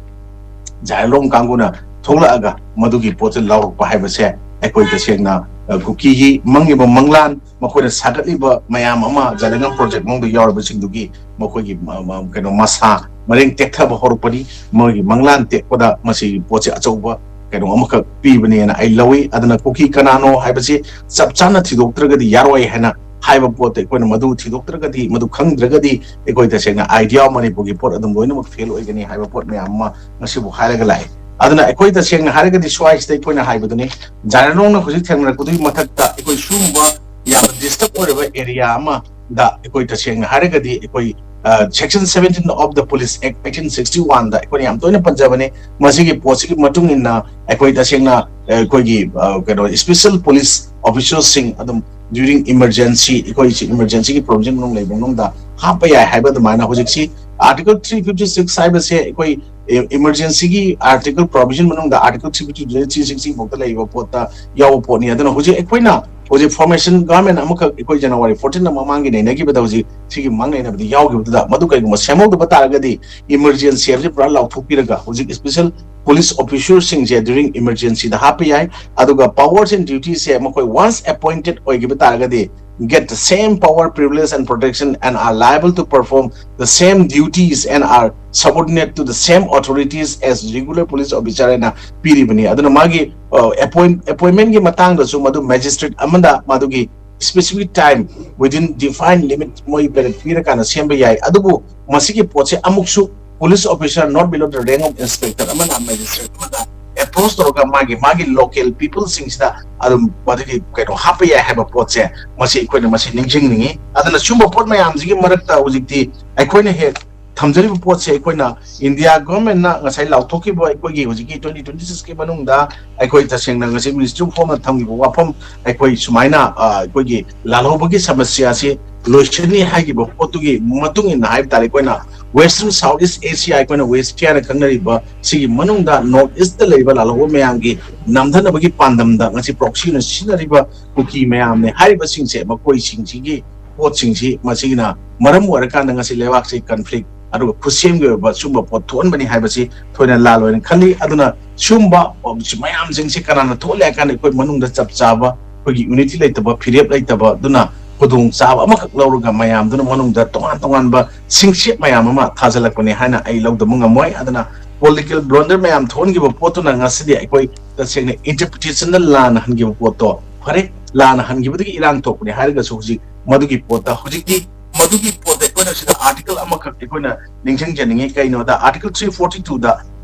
ꯖꯥꯏꯔꯂꯣꯡ ꯀꯥꯡꯕꯨꯅ ꯊꯣꯛꯂꯛꯑꯒ ꯃꯗꯨꯒꯤ ꯄꯣꯠꯇꯨ ꯂꯥꯎꯔꯛꯄ ꯍꯥꯏꯕꯁꯦ ꯑꯩꯈꯣꯏ ꯇꯁꯦꯡꯅ, ꯑ, ꯀꯨꯀꯤꯒꯤ ꯃꯪꯉꯤꯕ ꯃꯪꯂꯥꯟ, ꯃꯈꯣꯏꯅ ꯁꯥꯒꯠꯂꯤꯕ ꯃꯌꯥꯝ ꯑꯃ ꯖꯥꯏꯂꯦꯡꯉꯝ project ꯃꯅꯨꯡꯗ ꯌꯥꯎꯔꯤꯕꯁꯤꯡꯗꯨꯒꯤ ꯃꯈꯣꯏꯒꯤ ꯃ-, ꯃ-, ꯀꯩꯅꯣ ꯃꯁꯥ ꯃꯔꯦꯡ ꯇꯦꯛꯊꯕ ꯍꯧꯔꯛꯄꯅꯤ꯫ ꯃꯣꯏꯒꯤ ꯃꯪꯂꯥꯟ ꯇꯦꯛꯄꯗ ꯃꯁꯤꯒꯤ ꯄꯣꯠꯁꯦ ꯑꯆꯧꯕ ꯀꯩꯅꯣ ꯑꯃꯈꯛ ꯄꯤꯕꯅꯦꯅ ꯑꯩ ꯂꯧꯏ꯫ ꯑꯗꯨꯅ ꯀꯨꯀꯤ ꯀꯅꯥꯅꯣ ꯍꯥꯏꯕꯁꯤ ꯆꯞ ꯆꯥꯅ ꯊꯤꯗꯣꯛꯇ꯭ꯔꯒꯗꯤ ꯌꯥꯔꯣꯏ ꯍꯥꯏꯅ ꯍꯥꯏꯕ ꯄꯣꯠꯇꯣ ꯑꯩꯈꯣꯏꯅ ꯃꯗꯨ ꯊꯤꯗꯣꯛꯇ꯭ꯔꯒꯗꯤ, ꯃꯗꯨ ꯈꯪꯗ꯭ꯔꯒꯗꯤ, ꯑꯩꯈꯣꯏ ꯇꯁꯦꯡꯅ idea ꯃꯅꯤꯄꯨꯔꯒꯤ ꯄꯣꯠ ꯑꯗꯨꯝ ꯂꯣꯏꯅꯃꯛ fail ꯑꯣꯏꯒꯅꯤ ꯍꯥꯏꯕ ꯄꯣꯠ ꯃꯌꯥꯝ ꯑꯃ ꯉꯁꯤꯕꯨ ꯍꯥꯏꯔꯒ ꯂꯥꯛꯑꯦ꯫ ꯑꯗꯨꯅ ꯑꯩꯈꯣꯏ ꯇꯁꯦꯡꯅ ꯍꯥꯏꯔꯒꯗꯤ ꯁ꯭ꯋꯥꯏꯁꯤꯗ ꯑꯩꯈꯣꯏꯅ ꯍꯥꯏꯕꯗꯨꯅꯤ, ꯖꯥꯏꯔꯅꯣꯡꯅ ꯍꯧꯖꯤꯛ ꯊꯦꯡꯅꯔꯛꯄꯗꯨꯒꯤ ꯃꯊꯛꯇ ꯑꯩꯈꯣꯏ ꯁꯤꯒꯨꯝꯕ ꯌꯥꯝꯅ disturb ꯑꯣꯏꯔꯕ area ꯑꯃꯗ ꯑꯩꯈꯣꯏ ꯇꯁꯦꯡꯅ ꯍꯥꯏꯔꯒꯗꯤ ꯑꯩꯈꯣꯏ, ꯑ, section seventeen of the Police Act eighteen sixty-one ꯗ ꯑꯩꯈꯣꯏꯅ ꯌꯥꯝ ꯇꯣꯏꯅ ꯄꯟꯖꯕꯅꯤ꯫ ꯃꯁꯤꯒꯤ ꯄꯣꯠꯁꯤꯒꯤ ꯃꯇꯨꯡ ꯏꯟꯅ ꯑꯩꯈꯣꯏ ꯇꯁꯦꯡꯅ, ꯑ, ꯑꯩꯈꯣꯏꯒꯤ, ꯑ, ꯀꯩꯅꯣ, special police officer ꯁꯤꯡ ꯑꯗꯨꯝ during emergency, ꯑꯩꯈꯣꯏ ꯁꯤ emergency ꯒꯤ provision ꯃꯅꯨꯡ ꯂꯩꯕ ꯃꯅꯨꯡꯗ ꯍꯥꯞꯄ ꯌꯥꯏ ꯍꯥꯏꯕ ꯑꯗꯨꯃꯥꯏꯅ ꯍꯧꯖꯤꯛꯁꯤ article three fifty six ꯍꯥꯏꯕꯁꯦ ꯑꯩꯈꯣꯏ, ꯑ, emergency ꯒꯤ article provision ꯃꯅꯨꯡꯗ article three fifty three sixty ꯐꯥꯎꯗ ꯂꯩꯔꯤꯕ ꯄꯣꯠꯇ ꯌꯥꯎꯕ ꯄꯣꯠꯅꯤ꯫ ꯑꯗꯨꯅ ꯍꯧꯖꯤꯛ ꯑꯩꯈꯣꯏꯅ ꯍꯧꯖꯤꯛ formation government ꯑꯃꯈꯛ ꯑꯩꯈꯣꯏ January fourteen ꯗ ꯃꯃꯥꯡꯒꯤ ꯅꯩꯅꯈꯤꯕꯗ ꯍꯧꯖꯤꯛ ꯁꯤꯒꯤ ꯃꯃꯥꯡ ꯅꯩꯅꯕꯗꯤ ꯌꯥꯎꯈꯤꯕꯗꯨꯗ ꯃꯗꯨ ꯀꯩꯒꯨꯝꯕ ꯁꯦꯝꯍꯧꯗꯕ ꯇꯥꯔꯒꯗꯤ emergency ꯍꯥꯏꯕꯁꯤ ꯄꯨꯔꯥ ꯂꯥꯎꯊꯣꯛꯄꯤꯔꯒ ꯍꯧꯖꯤꯛ special police officer ꯁꯤꯡꯁꯦ during emergency ꯗ ꯍꯥꯞꯄ ꯌꯥꯏ꯫ ꯑꯗꯨꯒ powers and duties ꯁꯦ ꯃꯈꯣꯏ once appointed ꯑꯣꯏꯈꯤꯕ ꯇꯥꯔꯒꯗꯤ get the same power, privilege and protection and are liable to perform the same duties and are subordinate to the same authorities as regular police officer ꯍꯥꯏꯅ ꯄꯤꯔꯤꯕꯅꯤ꯫ ꯑꯗꯨꯅ ꯃꯥꯒꯤ, ꯑ, appoint-, appointment ꯀꯤ ꯃꯇꯥꯡꯗꯁꯨ ꯃꯗꯨ magistrate ꯑꯃꯗ ꯃꯗꯨꯒꯤ specific time within defined limit ꯃꯣꯏ period ꯄꯤꯔꯀꯥꯟꯗ ꯁꯦꯝꯕ ꯌꯥꯏ꯫ ꯑꯗꯨꯕꯨ ꯃꯁꯤꯒꯤ ꯄꯣꯠꯁꯦ ꯑꯃꯨꯛꯁꯨ police officer not below the rank of inspector ꯑꯃꯅ magistrate ꯑꯃꯗ approach ꯇꯧꯔꯒ ꯃꯥꯒꯤ, ꯃꯥꯒꯤ local people ꯁꯤꯡꯁꯤꯗ ꯑꯗꯨꯝ ꯃꯗꯨꯒꯤ ꯀꯩꯅꯣ ꯍꯥꯞꯄ ꯌꯥꯏ ꯍꯥꯏꯕ ꯄꯣꯠꯁꯦ ꯃꯁꯤ ꯑꯩꯈꯣꯏꯅ ꯃꯁꯤ ꯅꯤꯡꯁꯤꯡꯅꯤꯡꯉꯤ꯫ ꯑꯗꯨꯅ ꯁꯨꯝꯕ ꯄꯣꯠ ꯃꯌꯥꯝꯁꯤꯒꯤ ꯃꯔꯛꯇ ꯍꯧꯖꯤꯛꯇꯤ ꯑꯩꯈꯣꯏꯅ ꯍꯦꯛ ꯊꯝꯖꯔꯤꯕ ꯄꯣꯠꯁꯦ ꯑꯩꯈꯣꯏꯅ India government ꯅ ꯉꯁꯥꯏ ꯂꯥꯎꯊꯣꯛꯈꯤꯕ ꯑꯩꯈꯣꯏꯒꯤ ꯍꯧꯖꯤꯛꯀꯤ twenty twenty six ꯀꯤ ꯃꯅꯨꯡꯗ ꯑꯩꯈꯣꯏ ꯇꯁꯦꯡꯅ ꯉꯁꯤ Ministry of Home ꯅ ꯊꯝꯈꯤꯕ ꯋꯥꯐꯝ ꯑꯩꯈꯣꯏ ꯁꯨꯃꯥꯏꯅ, ꯑ, ꯑꯩꯈꯣꯏꯒꯤ ꯂꯥꯜꯍꯧꯕꯒꯤ ꯁꯃꯁ꯭ꯌꯥꯁꯤ ꯂꯣꯏꯁꯤꯟꯅꯤ ꯍꯥꯏꯈꯤꯕ ꯄꯣꯠꯇꯨꯒꯤ ꯃꯇꯨꯡ ꯏꯟꯅ ꯍꯥꯏꯕ ꯇꯥꯔꯦ, ꯑꯩꯈꯣꯏꯅ Western South East Asia, ꯑꯩꯈꯣꯏꯅ West Asia ꯍꯥꯏꯅ ꯈꯪꯅꯔꯤꯕ ꯁꯤꯒꯤ ꯃꯅꯨꯡꯗ North East ꯇ ꯂꯩꯕ ꯂꯥꯜꯍꯧꯕ ꯃꯌꯥꯝꯒꯤ ꯅꯝꯊꯅꯕꯒꯤ ꯄꯥꯟꯗꯝꯗ ꯉꯁꯤ proxy ꯑꯣꯏꯅ ꯁꯤꯖꯤꯟꯅꯔꯤꯕ ꯀꯨꯀꯤ ꯃꯌꯥꯝꯅꯦ ꯍꯥꯏꯔꯤꯕꯁꯤꯡꯁꯦ ꯃꯈꯣꯏꯁꯤꯡꯁꯤꯒꯤ ꯄꯣꯠꯁꯤꯡꯁꯤ ꯃꯁꯤꯒꯤꯅ ꯃꯔꯝ ꯑꯣꯏꯔꯀꯥꯟꯗ ꯉꯁꯤ ꯂꯩꯕꯥꯛꯁꯤ conflict ꯑꯗꯨꯒ ꯈꯨꯠꯁꯦꯝꯒꯤ ꯑꯣꯏꯕ ꯁꯨꯝꯕ ꯄꯣꯠ ꯊꯣꯛꯍꯟꯕꯅꯤ ꯍꯥꯏꯕꯁꯤ ꯊꯣꯏꯅ ꯂꯥꯜꯂꯣꯏꯅ ꯈꯜꯂꯤ꯫ ꯑꯗꯨꯅ ꯁꯨꯝꯕ ꯃꯌꯥꯝꯁꯤꯡꯁꯤ ꯀꯅꯥꯅ ꯊꯣꯛꯍꯜꯂꯦ ꯍꯥꯏ ꯀꯥꯟꯗ ꯑꯩꯈꯣꯏ ꯃꯅꯨꯡꯗ ꯆꯞ ꯆꯥꯕ ꯑꯩꯈꯣꯏꯒꯤ unity ꯂꯩꯇꯕ, ꯐꯤꯔꯦꯞ ꯂꯩꯇꯕ, ꯑꯗꯨꯅ ꯈꯨꯗꯣꯡ ꯆꯥꯕ ꯑꯃꯈꯛ ꯂꯧꯔꯒ ꯃꯌꯥꯝꯗꯨꯅ ꯃꯅꯨꯡꯗ ꯇꯣꯉꯥꯟ ꯇꯣꯉꯥꯟꯕ ꯁꯤꯡꯆꯦꯞ ꯃꯌꯥꯝ ꯑꯃ ꯊꯥꯖꯤꯜꯂꯛꯄꯅꯤ ꯍꯥꯏꯅ ꯑꯩ ꯂꯧꯗꯕ ꯉꯝꯃꯣꯏ꯫ ꯑꯗꯨꯅ political blunder ꯃꯌꯥꯝ ꯊꯣꯛꯍꯟꯈꯤꯕ ꯄꯣꯠꯇꯨꯅ ꯉꯁꯤꯗꯤ ꯑꯩꯈꯣꯏ ꯇꯁꯦꯡꯅ interpretation ꯗ ꯂꯥꯟꯅ ꯍꯟꯈꯤꯕ ꯄꯣꯠꯇꯣ ꯐꯔꯦ, ꯂꯥꯟꯅ ꯍꯟꯈꯤꯕꯗꯒꯤ ꯏꯔꯥꯡ ꯊꯣꯛꯄꯅꯤ ꯍꯥꯏꯔꯒꯁꯨ ꯍꯧꯖꯤꯛ ꯃꯗꯨꯒꯤ ꯄꯣꯠꯇ ꯍꯧꯖꯤꯛꯇꯤ ꯃꯗꯨꯒꯤ ꯄꯣꯠꯇ ꯑꯩꯈꯣꯏꯅ ꯁꯤꯗ ꯑꯥꯔꯇꯤꯀꯜ ꯑꯃꯈꯛ ꯑꯩꯈꯣꯏꯅ ꯅꯤꯡꯁꯤꯡꯖꯅꯤꯡꯉꯤ꯫ ꯀꯩꯅꯣꯗ ꯑꯥꯔꯇꯤꯀꯜ ꯊ꯭ꯔꯤ ꯐꯣꯔꯇꯤ ꯇꯨꯗ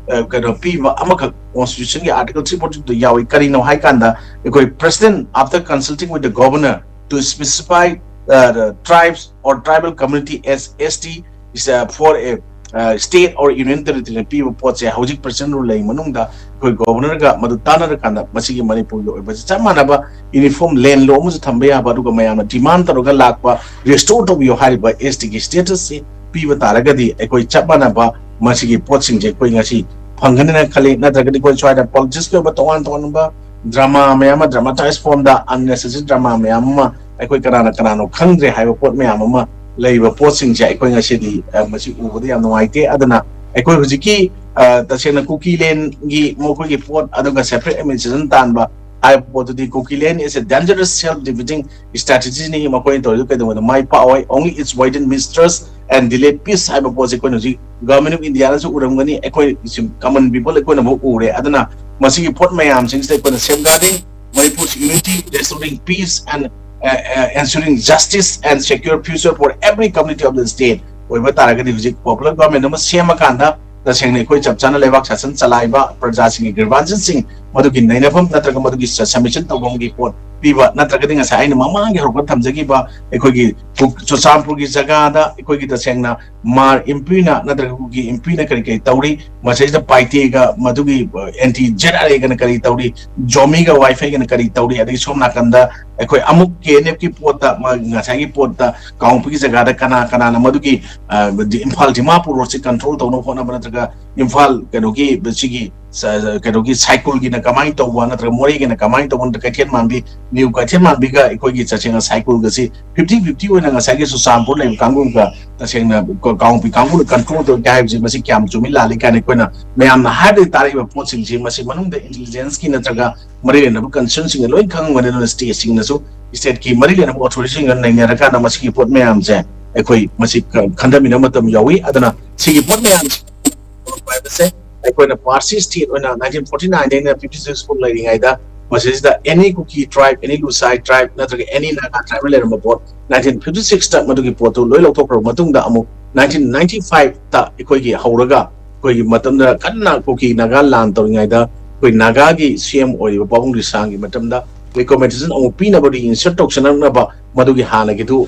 ꯀꯩꯅꯣ ꯄꯤꯕ ꯑꯃꯈꯛ, ꯀꯣꯟꯁꯇꯤꯇ꯭ꯌꯨꯁꯟꯒꯤ ꯑꯥꯔꯇꯤꯀꯜ ꯊ꯭ꯔꯤ ꯐꯣꯔꯇꯤ ꯇꯨꯗ ꯌꯥꯎꯏ꯫ ꯀꯔꯤꯅꯣ ꯍꯥꯏꯀꯥꯟꯗ, ꯑꯩꯈꯣꯏ president, after consulting with the governor, to specify uh, the tribes or tribal community as S T is, uh, for a uh, state or union territory ꯅ ꯄꯤꯕ ꯄꯣꯠꯁꯦ ꯍꯧꯖꯤꯛ present rule ꯂꯩ ꯃꯅꯨꯡꯗ ꯑꯩꯈꯣꯏ ꯒꯣꯕꯔꯅꯔꯒ ꯃꯗꯨ ꯇꯥꯟꯅꯔꯀꯥꯟꯗ ꯃꯁꯤꯒꯤ ꯃꯅꯤꯄꯨꯔꯒꯤ ꯑꯣꯏꯕꯁꯦ ꯆꯞ ꯃꯥꯟꯅꯕ uniform land law ꯑꯃꯁꯨ ꯊꯝꯕ ꯌꯥꯕ, ꯑꯗꯨꯒ ꯃꯌꯥꯝꯅ demand ꯇꯧꯔꯒ ꯂꯥꯛꯄ restore ꯇꯧꯕꯤꯌꯣ ꯍꯥꯏꯔꯤꯕ S T ꯒꯤ status ꯁꯤ ꯄꯤꯕ ꯇꯥꯔꯒꯗꯤ ꯑꯩꯈꯣꯏ ꯆꯞ ꯃꯥꯟꯅꯕ ꯃꯁꯤꯒꯤ ꯄꯣꯠꯁꯤꯡꯁꯦ ꯑꯩꯈꯣꯏ ꯉꯁꯤ ꯐꯪꯒꯅꯤꯅ ꯈꯜꯂꯤ꯫ ꯅꯠꯇ꯭ꯔꯒꯗꯤ ꯑꯩꯈꯣꯏ ꯁ꯭ꯋꯥꯏꯗ politics ꯀꯤ ꯑꯣꯏꯕ ꯇꯣꯉꯥꯟ ꯇꯣꯉꯥꯟꯕ drama ꯃꯌꯥꯝ ꯑꯃ, dramatized form ꯗ unnecessary drama ꯃꯌꯥꯝ ꯑꯃ, ꯑꯩꯈꯣꯏ ꯀꯅꯥꯅ ꯀꯅꯥꯅꯣ ꯈꯪꯗ꯭ꯔꯦ ꯍꯥꯏꯕ ꯄꯣꯠ ꯃꯌꯥꯝ ꯑꯃ ꯂꯩꯕ ꯄꯣꯠꯁꯤꯡꯁꯦ ꯑꯩꯈꯣꯏ ꯉꯁꯤꯗꯤ, ꯑ, ꯃꯁꯤ ꯎꯕꯗ ꯌꯥꯝ ꯅꯨꯡꯉꯥꯏꯇꯦ꯫ ꯑꯗꯨꯅ ꯑꯩꯈꯣꯏ ꯍꯧꯖꯤꯛꯀꯤ, ꯑ, ꯇꯁꯦꯡꯅ ꯀꯨꯀꯤꯂꯦꯟꯒꯤ ꯃꯈꯣꯏꯒꯤ ꯄꯣꯠ, ꯑꯗꯨꯒ separate administration ꯇꯥꯟꯕ ꯍꯥꯏꯕ ꯄꯣꯠꯇꯨꯗꯤ, ꯀꯨꯀꯤꯂꯦꯟ is a dangerous self defeating strategy ꯅꯤ ꯃꯈꯣꯏꯅ ꯇꯧꯔꯤꯗꯨ꯫ ꯀꯩꯗꯧꯕꯗ ꯃꯥꯏ ꯄꯥꯛꯑꯣꯏ? Only its void in mistrust and delay peace ꯍꯥꯏꯕ ꯄꯣꯠꯁꯦ ꯑꯩꯈꯣꯏꯅ ꯍꯧꯖꯤꯛ Government of India ꯅꯁꯨ ꯎꯔꯝꯒꯅꯤ, ꯑꯩꯈꯣꯏ common people ꯑꯩꯈꯣꯏꯅ ꯑꯃꯨꯛ ꯎꯔꯦ꯫ ꯑꯗꯨꯅ ꯃꯁꯤꯒꯤ ꯄꯣꯠ ꯃꯌꯥꯝꯁꯤꯡꯁꯤꯗ ꯑꯩꯈꯣꯏꯅ safeguarding Manipur's unity, restoring peace and uh, uh, ensuring justice and secure future for every community of the state ꯑꯣꯏꯕ ꯇꯥꯔꯒꯗꯤ, ꯍꯧꯖꯤꯛ popular government ꯑꯃ ꯁꯦꯝꯃꯀꯥꯟꯗ ꯇꯁꯦꯡꯅ ꯑꯩꯈꯣꯏ ꯆꯞ ꯆꯥꯅ ꯂꯩꯕꯥꯛ ꯁꯥꯁꯟ ꯆꯂꯥꯏꯕ, ꯄ꯭ꯔꯖꯥꯁꯤꯡꯒꯤ grievances ꯁꯤꯡ ꯃꯗꯨꯒꯤ ꯅꯩꯅꯐꯝ ꯅꯠꯇ꯭ꯔꯒ ꯃꯗꯨꯒꯤ submission ꯇꯧꯐꯝꯒꯤ ꯄꯣꯠ ꯄꯤꯕ, ꯅꯠꯇ꯭ꯔꯒꯗꯤ ꯉꯁꯥꯏ ꯑꯩꯅ ꯃꯃꯥꯡꯒꯤ ꯍꯧꯔꯛꯄ ꯊꯝꯖꯈꯤꯕ ꯑꯩꯈꯣꯏꯒꯤ ꯆꯨꯔꯆꯥꯟꯄꯨꯔꯒꯤ ꯖꯒꯥꯗ ꯑꯩꯈꯣꯏꯒꯤ ꯇꯁꯦꯡꯅ ꯃꯥꯔ ꯏꯝꯄꯤꯅ ꯅꯠꯇ꯭ꯔꯒ ꯀꯨꯀꯤ ꯏꯝꯄꯤꯅ ꯀꯔꯤ ꯀꯔꯤ ꯇꯧꯔꯤ, ꯃꯁꯤꯗ ꯄꯥꯏꯇꯦꯒ ꯃꯗꯨꯒꯤ anti Z R A ꯒꯅ ꯀꯔꯤ ꯇꯧꯔꯤ, ꯖꯣꯃꯤꯒ ꯋꯥꯏꯐꯩꯒꯅ ꯀꯔꯤ ꯇꯧꯔꯤ, ꯑꯗꯒꯤ ꯁꯣꯝ ꯅꯥꯀꯟꯗ ꯑꯩꯈꯣꯏ ꯑꯃꯨꯛ K N F ꯀꯤ ꯄꯣꯠꯇ, ꯃ-, ꯉꯁꯥꯏꯒꯤ ꯄꯣꯠꯇ ꯀꯥꯡꯄꯣꯛꯄꯤꯒꯤ ꯖꯒꯥꯗ ꯀꯅꯥ ꯀꯅꯥꯅ ꯃꯗꯨꯒꯤ, ꯑ, ꯗꯤ-, ꯏꯝꯐꯥꯜ ꯗꯤꯃꯥꯄꯨꯔ ꯔꯣꯗꯁꯤ control ꯇꯧꯅꯕ ꯍꯣꯠꯅꯕ, ꯅꯠꯇ꯭ꯔꯒ ꯏꯝꯐꯥꯜ ꯀꯩꯅꯣꯒꯤ ꯁꯤꯒꯤ ꯁ-, ꯀꯩꯅꯣꯒꯤ ꯁꯥꯏꯀꯨꯜꯒꯤꯅ ꯀꯃꯥꯏꯅ ꯇꯧꯕ, ꯅꯠꯇ꯭ꯔꯒ ꯃꯣꯔꯦꯒꯤꯅ ꯀꯃꯥꯏꯅ ꯇꯧꯕ, ꯅꯠꯇ꯭ꯔꯒ ꯀꯩꯊꯦꯜ ꯃꯥꯟꯕꯤ, ꯅ꯭ꯌꯨ ꯀꯩꯊꯦꯜ ꯃꯥꯟꯕꯤꯒ ꯑꯩꯈꯣꯏꯒꯤ ꯇꯁꯦꯡꯅ ꯁꯥꯏꯀꯨꯜꯒꯁꯤ fifty fifty ꯑꯣꯏꯅ ꯉꯁꯥꯏꯒꯤ ꯆꯨꯔꯆꯥꯟꯄꯨꯔ ꯂꯩꯕ ꯀꯥꯡꯕꯨꯒ ꯇꯁꯦꯡꯅ ꯀ-, ꯀꯥꯡꯄꯣꯛꯄꯤ ꯀꯥꯡꯕꯨꯅ control ꯇꯧꯒꯦ ꯍꯥꯏꯕꯁꯤ ꯃꯁꯤ ꯀꯌꯥꯝ ꯆꯨꯝꯃꯤ ꯂꯥꯜꯂꯤ ꯀꯥꯏꯅ ꯑꯩꯈꯣꯏꯅ ꯃꯌꯥꯝꯅ ꯍꯥꯏꯕꯗꯒꯤ ꯇꯥꯔꯛꯏꯕ ꯄꯣꯠꯁꯤꯡꯁꯤ ꯃꯁꯤ ꯃꯅꯨꯡꯗ intelligence ꯀꯤ ꯅꯠꯇ꯭ꯔꯒ ꯃꯔꯤ ꯂꯩꯅꯕ concern ꯁꯤꯡꯅ ꯂꯣꯏ ꯈꯪꯉꯝꯒꯅꯤ꯫ ꯑꯗꯨꯅ state ꯁꯤꯡꯅꯁꯨ, state ꯀꯤ ꯃꯔꯤ ꯂꯩꯅꯕ authority ꯁꯤꯡꯒ ꯅꯩꯅꯔꯀꯥꯟꯗ ꯃꯁꯤꯒꯤ ꯄꯣꯠ ꯃꯌꯥꯝꯁꯦ ꯑꯩꯈꯣꯏ ꯃꯁꯤ ꯈ-, ꯈꯟꯊꯃꯤꯟꯅꯕ ꯃꯇꯝ ꯌꯥꯎꯏ꯫ ꯑꯗꯨꯅ ꯁꯤꯒꯤ ꯄꯣꯠ ꯃꯌꯥꯝꯁꯦ ꯍꯥꯏꯕꯁꯦ ꯑꯩꯈꯣꯏꯅ ꯄꯥꯔꯁꯤ state ꯑꯣꯏꯅ nineteen forty nine ꯗꯩꯅ fifty six ꯐꯥꯎ ꯂꯩꯔꯤꯉꯩꯗ ꯃꯁꯤꯁꯤꯗ any Kuki tribe, any Lusai tribe ꯅꯠꯇ꯭ꯔꯒ any Naga tribe ꯂꯩꯔꯝꯕ ꯄꯣꯠ nineteen fifty six ꯇ ꯃꯗꯨꯒꯤ ꯄꯣꯠꯇꯨ ꯂꯣꯏ ꯂꯧꯊꯣꯛꯈ꯭ꯔꯕ ꯃꯇꯨꯡꯗ ꯑꯃꯨꯛ nineteen ninety five ꯇ ꯑꯩꯈꯣꯏꯒꯤ ꯍꯧꯔꯒ ꯑꯩꯈꯣꯏꯒꯤ ꯃꯇꯝꯗ ꯀꯟꯅ ꯀꯨꯀꯤ ꯅꯥꯒꯥ ꯂꯥꯟ ꯇꯧꯔꯤꯉꯩꯗ ꯑꯩꯈꯣꯏ ꯅꯥꯒꯥꯒꯤ ꯁꯤ ꯑꯦꯝ ꯑꯣꯏꯔꯤꯕ ꯄꯥꯕꯨꯡ ꯔꯤꯁꯥꯡꯒꯤ ꯃꯇꯝꯗ recommendation ꯑꯃꯨꯛ ꯄꯤꯅꯕ, reinsertion ꯇꯧꯁꯤꯟꯅꯅꯕ ꯃꯗꯨꯒꯤ ꯍꯥꯟꯅꯒꯤꯗꯨ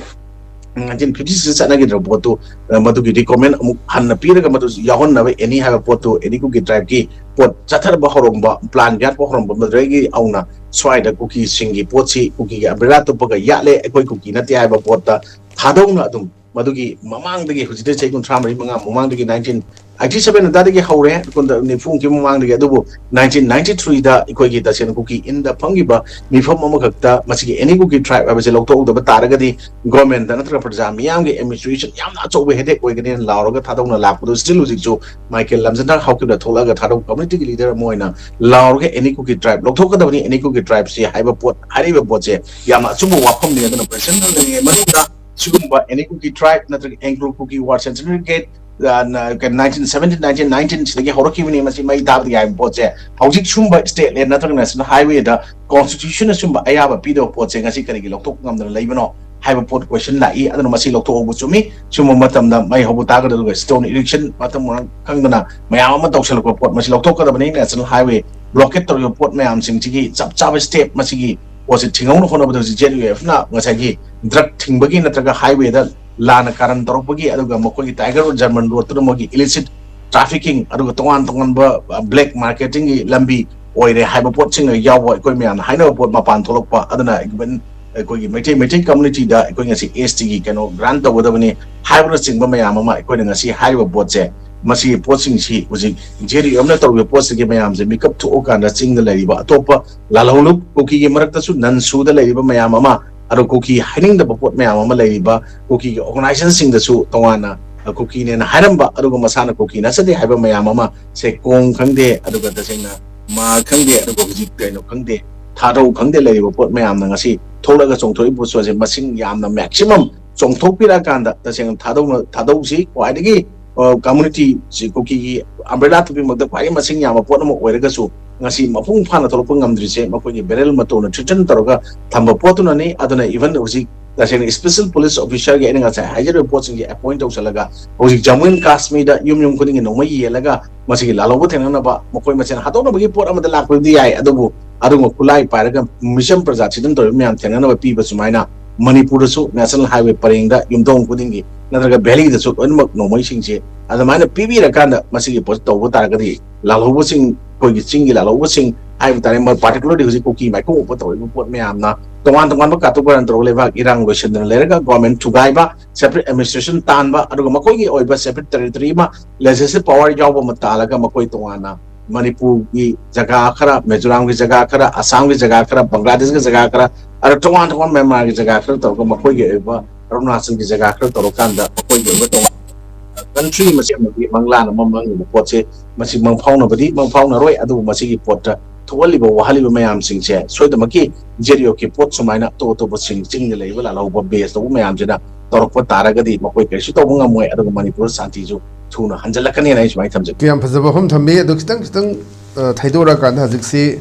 nineteen fifty six ꯆꯠꯅꯈꯤꯗ꯭ꯔꯕ ꯄꯣꯠꯇꯨ, ꯑ, ꯃꯗꯨꯒꯤ recommend ꯑꯃꯨꯛ ꯍꯟꯅ ꯄꯤꯔꯒ ꯃꯗꯨ ꯌꯥꯎꯍꯟꯅꯕ any ꯍꯥꯏꯕ ꯄꯣꯠꯇꯨ any Kuki tribe ꯀꯤ ꯄꯣꯠ ꯆꯠꯊꯔꯛꯄ ꯍꯧꯔꯝꯕ, plan ꯌꯥꯠꯄ ꯍꯧꯔꯝꯕ ꯃꯗꯨꯗꯒꯤ ꯍꯧꯅ ꯁ꯭ꯋꯥꯏꯗ ꯀꯨꯀꯤꯁꯤꯡꯒꯤ ꯄꯣꯠꯁꯤ ꯀꯨꯀꯤꯒꯤ umbrella ꯇꯨꯞꯄꯒ ꯌꯥꯠꯂꯦ, ꯑꯩꯈꯣꯏ ꯀꯨꯀꯤ ꯅꯠꯇꯦ ꯍꯥꯏꯕ ꯄꯣꯠꯇ ꯊꯥꯗꯣꯛꯅ ꯑꯗꯨꯝ ꯃꯗꯨꯒꯤ ꯃꯃꯥꯡꯗꯒꯤ, ꯍꯧꯖꯤꯛꯇꯤ ꯆꯍꯤ ꯀꯨꯟꯊ꯭ꯔꯥ ꯃꯔꯤ ꯃꯉꯥ ꯃꯃꯥꯡꯗꯒꯤ nineteen eighty seven ꯑꯗꯨꯋꯥꯏꯗꯒꯤ ꯍꯧꯔꯦ, ꯀꯨꯟꯗ ꯅꯤꯐꯨꯒꯤ ꯃꯃꯥꯡꯗꯒꯤ꯫ ꯑꯗꯨꯕꯨ nineteen ninety three ꯗ ꯑꯩꯈꯣꯏꯒꯤ ꯇꯁꯦꯡꯅ ꯀꯨꯀꯤ ꯏꯟꯗ ꯐꯝꯈꯤꯕ ꯃꯤꯐꯝ ꯑꯃꯈꯛꯇ ꯃꯁꯤꯒꯤ any Kuki tribe ꯍꯥꯏꯕꯁꯤ ꯂꯧꯊꯣꯛꯍꯧꯗꯕ ꯇꯥꯔꯒꯗꯤ government ꯅꯠꯇ꯭ꯔꯒ ꯄ꯭ꯔꯖꯥ ꯃꯤꯌꯥꯝꯒꯤ administration ꯌꯥꯝꯅ ꯑꯆꯧꯕ headache ꯑꯣꯏꯒꯅꯤꯅ ꯂꯥꯎꯔꯒ ꯊꯥꯗꯣꯛꯅ ꯂꯥꯛꯄꯗꯨ still ꯍꯧꯖꯤꯛꯁꯨ ꯃꯥꯏꯀꯦꯜ ꯂꯝꯖꯤꯡꯗ ꯍꯧꯈꯤꯕꯗ ꯊꯣꯛꯂꯛꯑꯒ ꯊꯥꯗꯣꯛ community ꯒꯤ leader ꯑꯃ ꯑꯣꯏꯅ ꯂꯥꯎꯔꯒ any Kuki tribe ꯂꯧꯊꯣꯛꯀꯗꯕꯅꯤ, any Kuki tribe ꯁꯤ ꯍꯥꯏꯕ ꯄꯣꯠ, ꯍꯥꯏꯔꯤꯕ ꯄꯣꯠꯁꯦ ꯌꯥꯝꯅ ꯑꯆꯨꯝꯕ ꯋꯥꯐꯝꯅꯤ꯫ ꯑꯗꯨꯅ ꯄ꯭ꯔꯁꯤꯗꯦꯟ ꯑꯣꯏꯔꯤꯉꯩ ꯃꯅꯨꯡꯗ ꯁꯤꯒꯨꯝꯕ any Kuki tribe ꯅꯠꯇ꯭ꯔꯒ Anglo Kuki War Centenary Gate, nineteen seventeen, nineteen nineteen ꯁꯤꯗꯒꯤ ꯍꯧꯔꯛꯈꯤꯕꯅꯤ, ꯃꯁꯤ ꯃꯩ ꯊꯥꯕꯗꯤ ꯍꯥꯏꯕ ꯄꯣꯠꯁꯦ ꯍꯧꯖꯤꯛ ꯁꯨꯝꯕ state land ꯅꯠꯇ꯭ꯔꯒ national highway ꯗ constitution ꯅ ꯁꯨꯝꯕ ꯑꯌꯥꯕ ꯄꯤꯗꯕ ꯄꯣꯠꯁꯦ ꯉꯁꯤ ꯀꯔꯤꯒꯤ ꯂꯧꯊꯣꯛꯄ ꯉꯝꯗꯅ ꯂꯩꯕꯅꯣ ꯍꯥꯏꯕ ꯄꯣꯠ question ꯂꯥꯛꯏ꯫ ꯑꯗꯨꯅ ꯃꯁꯤ ꯂꯧꯊꯣꯛꯍꯧꯕ ꯆꯨꯝꯃꯤ꯫ ꯁꯨꯝꯕ ꯃꯇꯝꯗ ꯃꯩ ꯍꯧꯕ ꯇꯥꯔꯒꯗꯤ, ꯑꯗꯨꯒ stone erection ꯃꯇꯝ ꯃꯔꯝ ꯈꯪꯗꯅ ꯃꯌꯥꯝ ꯑꯃ ꯇꯧꯁꯜꯂꯛꯄ ꯄꯣꯠ ꯃꯁꯤ ꯂꯧꯊꯣꯛꯀꯗꯕꯅꯤ꯫ National highway blockade ꯇꯧꯔꯤꯕ ꯄꯣꯠ ꯃꯌꯥꯝꯁꯤꯡꯁꯤꯒꯤ ꯆꯞ ꯆꯥꯕ step ꯃꯁꯤꯒꯤ ꯄꯣꯠꯁꯤ ꯊꯤꯡꯍꯧꯅ ꯍꯣꯠꯅꯕꯗ ꯍꯧꯖꯤꯛ Z U F ꯅ ꯉꯁꯥꯏꯒꯤ drug ꯊꯤꯡꯕꯒꯤ ꯅꯠꯇ꯭ꯔꯒ highway ꯗ ꯂꯥꯟꯅ ꯀꯥꯔꯟ ꯇꯧꯔꯛꯄꯒꯤ, ꯑꯗꯨꯒ ꯃꯈꯣꯏꯒꯤ Tiger Road, German Road ꯇꯨꯅ ꯃꯣꯏꯒꯤ illicit trafficking, ꯑꯗꯨꯒ ꯇꯣꯉꯥꯟ ꯇꯣꯉꯥꯟꯕ, ꯑ, black marketing ꯒꯤ ꯂꯝꯕꯤ ꯑꯣꯏꯔꯦ ꯍꯥꯏꯕ ꯄꯣꯠꯁꯤꯡꯒ ꯌꯥꯎꯕ ꯑꯩꯈꯣꯏ ꯃꯌꯥꯝꯅ ꯍꯥꯏꯅꯕ ꯄꯣꯠ ꯃꯄꯥꯟ ꯊꯣꯛꯂꯛꯄ꯫ ꯑꯗꯨꯅ even ꯑꯩꯈꯣꯏꯒꯤ ꯃꯩꯇꯩ, ꯃꯩꯇꯩ community ꯗ ꯑꯩꯈꯣꯏ ꯉꯁꯤ S T ꯒꯤ ꯀꯩꯅꯣ grant ꯇꯧꯒꯗꯕꯅꯤ ꯍꯥꯏꯕꯅꯆꯤꯡꯕ ꯃꯌꯥꯝ ꯑꯃ ꯑꯩꯈꯣꯏꯅ ꯉꯁꯤ ꯍꯥꯏꯔꯤꯕ ꯄꯣꯠꯁꯦ, ꯃꯁꯤꯒꯤ ꯄꯣꯠꯁꯤꯡꯁꯤ ꯍꯧꯖꯤꯛ Z U F ꯅ ꯇꯧꯔꯤꯕ ꯄꯣꯠꯁꯤꯒꯤ ꯃꯌꯥꯝꯁꯦ ꯃꯤꯀꯞ ꯊꯣꯛꯑꯀꯥꯟꯗ ꯆꯤꯡꯗ ꯂꯩꯔꯤꯕ ꯑꯇꯣꯞꯄ ꯂꯥꯜꯍꯧꯂꯨꯞ ꯀꯨꯀꯤꯒꯤ ꯃꯔꯛꯇꯁꯨ non-SoO ꯗ ꯂꯩꯔꯤꯕ ꯃꯌꯥꯝ ꯑꯃ, ꯑꯗꯣ ꯀꯨꯀꯤ ꯍꯥꯏꯅꯤꯡꯗꯕ ꯄꯣꯠ ꯃꯌꯥꯝ ꯑꯃ ꯂꯩꯔꯤꯕ ꯀꯨꯀꯤꯒꯤ organization ꯁꯤꯡꯗꯁꯨ ꯇꯣꯉꯥꯟꯅ, ꯑ, ꯀꯨꯀꯤꯅꯦꯅ ꯍꯥꯏꯔꯝꯕ, ꯑꯗꯨꯒ ꯃꯁꯥꯅ ꯀꯨꯀꯤ ꯅꯠꯆꯗꯦ ꯍꯥꯏꯕ ꯃꯌꯥꯝ ꯑꯃ, ꯁꯦ ꯀꯣꯡ ꯈꯪꯗꯦ, ꯑꯗꯨꯒ ꯇꯁꯦꯡꯅ ꯃꯥ ꯈꯪꯗꯦ, ꯑꯗꯨꯒ ꯍꯧꯖꯤꯛ ꯀꯩꯅꯣ ꯈꯪꯗꯦ, ꯊꯥꯗꯧ ꯈꯪꯗꯦ ꯂꯩꯔꯤꯕ ꯄꯣꯠ ꯃꯌꯥꯝꯅ ꯉꯁꯤ ꯊꯣꯛꯂꯒ ꯆꯣꯡꯊꯣꯛꯏꯕ ꯄꯣꯠꯁꯦ ꯃꯁꯤꯡ ꯌꯥꯝꯅ maximum ꯆꯣꯡꯊꯣꯛꯄꯤꯔꯛꯑꯀꯥꯟꯗ ꯇꯁꯦꯡꯅ ꯊꯥꯗꯧꯅ, ꯊꯥꯗꯧꯁꯤ ꯈ꯭ꯋꯥꯏꯗꯒꯤ, ꯑ, community ꯁꯤ ꯀꯨꯀꯤꯒꯤ umbrella ꯇꯨꯞꯄꯤꯃꯛꯇ ꯈ꯭ꯋꯥꯏꯗꯒꯤ ꯃꯁꯤꯡ ꯌꯥꯝꯕ ꯄꯣꯠ ꯑꯃ ꯑꯣꯏꯔꯒꯁꯨ, ꯉꯁꯤ ꯃꯄꯨꯡ ꯐꯥꯅ ꯊꯣꯛꯂꯛꯄ ꯉꯝꯗ꯭ꯔꯤꯁꯦ ꯃꯈꯣꯏꯒꯤ ꯕꯦꯔꯦꯜ ꯃꯇꯣꯟꯅ ꯊ꯭ꯔꯤꯇꯟ ꯇꯧꯔꯒ ꯊꯝꯕ ꯄꯣꯠꯇꯨꯅꯅꯤ꯫ ꯑꯗꯨꯅ even ꯍꯧꯖꯤꯛ ꯇꯁꯦꯡꯅ special police officerꯒꯤ ꯑꯩꯅ ꯉꯁꯥꯏ ꯍꯥꯏꯖꯔꯤꯕ ꯄꯣꯠꯁꯤꯡꯁꯦ ꯑꯦꯄꯣꯏꯟ ꯇꯧꯁꯜꯂꯒ ꯍꯧꯖꯤꯛ ꯖꯃꯨ ꯑꯦꯟ ꯀꯥꯁꯃꯤꯔꯗ ꯌꯨꯝ ꯌꯨꯝ ꯈꯨꯗꯤꯡꯒꯤ ꯅꯣꯡꯃꯩ ꯌꯦꯜꯂꯒ ꯃꯁꯤꯒꯤ ꯂꯥꯜꯍꯧꯕ ꯊꯦꯡꯅꯅꯕ ꯃꯈꯣꯏ ꯃꯁꯦꯟ ꯍꯥꯠꯇꯣꯛꯅꯕꯒꯤ ꯄꯣꯠ ꯑꯃꯗ ꯂꯥꯛꯄꯗꯤ ꯌꯥꯏ, ꯑꯗꯨꯕꯨ ꯑꯗꯨꯒꯨꯝꯕ ꯈꯨꯠꯂꯥꯏ ꯄꯥꯏꯔꯒ ꯃꯤꯆꯝ ꯄ꯭ꯔꯖꯥ ꯊꯤꯗꯟ ꯇꯧꯔꯤꯕ ꯃꯌꯥꯝ ꯊꯦꯡꯅꯅꯕ ꯄꯤꯕ ꯁꯨꯃꯥꯏꯅ ꯃꯅꯤꯄꯨꯔꯗꯁꯨ ꯅꯦꯁꯅꯦꯜ ꯍꯥꯏꯋꯦ ꯄꯔꯦꯡꯗ ꯌꯨꯝꯊꯣꯡ ꯈꯨꯗꯤꯡꯒꯤ ꯅꯠꯇ꯭ꯔꯒ ꯚꯦꯂꯤꯗꯁꯨ ꯂꯣꯏꯅꯃꯛ ꯅꯣꯡꯃꯩꯁꯤꯡꯁꯦ ꯑꯗꯨꯃꯥꯏꯅ ꯄꯤꯕꯤꯔꯀꯥꯟꯗ ꯃꯁꯤꯒꯤ ꯄꯣꯠꯁꯤ ꯇꯧꯕ ꯇꯥꯔꯒꯗꯤ ꯂꯥꯜꯍꯧꯕꯁꯤꯡ, ꯑꯩꯈꯣꯏꯒꯤ ꯆꯤꯡꯒꯤ ꯂꯥꯜꯍꯧꯕꯁꯤꯡ ꯍꯥꯏꯕ ꯇꯥꯔꯦ, particularly ꯍꯧꯖꯤꯛ ꯀꯨꯀꯤ ꯃꯥꯏꯈꯣꯡ ꯎꯞꯄ ꯇꯧꯔꯤꯕ ꯄꯣꯠ ꯃꯌꯥꯝꯅ ꯇꯣꯉꯥꯟ ꯇꯣꯉꯥꯟꯕ ꯀꯥꯇꯨ ꯀꯥꯔꯟ ꯇꯧꯔꯒ ꯂꯩꯕꯥꯛ ꯏꯔꯥꯡ ꯂꯣꯏꯁꯤꯟꯗꯅ ꯂꯩꯔꯒ ꯒꯣꯔꯃꯦꯟ ꯊꯨꯒꯥꯏꯕ, separate administration ꯇꯥꯟꯕ, ꯑꯗꯨꯒ ꯃꯈꯣꯏꯒꯤ ꯑꯣꯏꯕ separate territory ꯑꯃ, legislative power ꯌꯥꯎꯕ ꯑꯃ ꯇꯥꯜꯂꯒ ꯃꯈꯣꯏ ꯇꯣꯉꯥꯟꯅ ꯃꯅꯤꯄꯨꯔꯒꯤ ꯖꯒꯥ ꯈꯔ, ꯃꯤꯖꯣꯔꯥꯝꯒꯤ ꯖꯒꯥ ꯈꯔ, ꯑꯁꯥꯝꯒꯤ ꯖꯒꯥ ꯈꯔ, ꯕꯪꯒ꯭ꯂꯥꯗꯦꯁꯀꯤ ꯖꯒꯥ ꯈꯔ, ꯑꯗ ꯇꯣꯉꯥꯟ ꯇꯣꯉꯥꯟꯕ ꯃ꯭ꯌꯥꯟꯃꯥꯔꯒꯤ ꯖꯒꯥ ꯈꯔ ꯇꯧꯔꯒ ꯃꯈꯣꯏꯒꯤ ꯑꯣꯏꯕ, ꯑꯔꯨꯅꯥꯆꯜꯒꯤ ꯖꯒꯥ ꯈꯔ ꯇꯧꯔꯀꯥꯟꯗ ꯃꯈꯣꯏꯒꯤ ꯑꯣꯏꯕ ꯇꯣꯉꯥꯟ country ꯑꯃ ꯁꯦꯝꯕꯒꯤ ꯃꯪꯂꯥꯟ ꯑꯃ ꯃꯪꯉꯤꯕ ꯄꯣꯠꯁꯦ, ꯃꯁꯤ ꯃꯪꯐꯥꯎꯅꯕꯗꯤ ꯃꯪꯐꯥꯎꯅꯔꯣꯏ꯫ ꯑꯗꯨꯕꯨ ꯃꯁꯤꯒꯤ ꯄꯣꯠꯇ ꯊꯣꯛꯍꯜꯂꯤꯕ, ꯋꯥꯍꯜꯂꯤꯕ ꯃꯌꯥꯝꯁꯤꯡꯁꯦ ꯁꯣꯏꯗꯅꯃꯛꯀꯤ ꯖꯦꯗꯤꯌꯨꯒꯤ ꯄꯣꯠ ꯁꯨꯃꯥꯏꯅ ꯑꯇꯣꯞ ꯑꯇꯣꯞꯄꯁꯤꯡ, ꯆꯤꯡꯗ ꯂꯩꯔꯤꯕ ꯂꯥꯜꯍꯧꯕ base ꯇꯧꯕ ꯃꯌꯥꯝꯁꯤꯅ ꯇꯧꯔꯛꯄ ꯇꯥꯔꯒꯗꯤ ꯃꯈꯣꯏ ꯀꯔꯤꯁꯨ ꯇꯧꯕ ꯉꯝꯃꯣꯏ, ꯑꯗꯨꯒ ꯃꯅꯤꯄꯨꯔ ꯁꯥꯟꯇꯤꯁꯨ ꯊꯨꯅ ꯍꯟꯖꯤꯜꯂꯛꯀꯅꯤꯅ ꯑꯩ ꯁꯨꯃꯥꯏꯅ ꯊꯝꯖꯒꯦ꯫ ꯌꯥꯝ ꯐꯖꯕ ꯋꯥꯐꯝ ꯊꯝꯕꯤ꯫ ꯑꯗꯣ ꯈꯤꯇꯪ ꯈꯤꯇꯪ, ꯑ, ꯊꯩꯗꯣꯔꯛꯑꯀꯥꯟꯗ ꯍꯧꯖꯤꯛꯁꯤ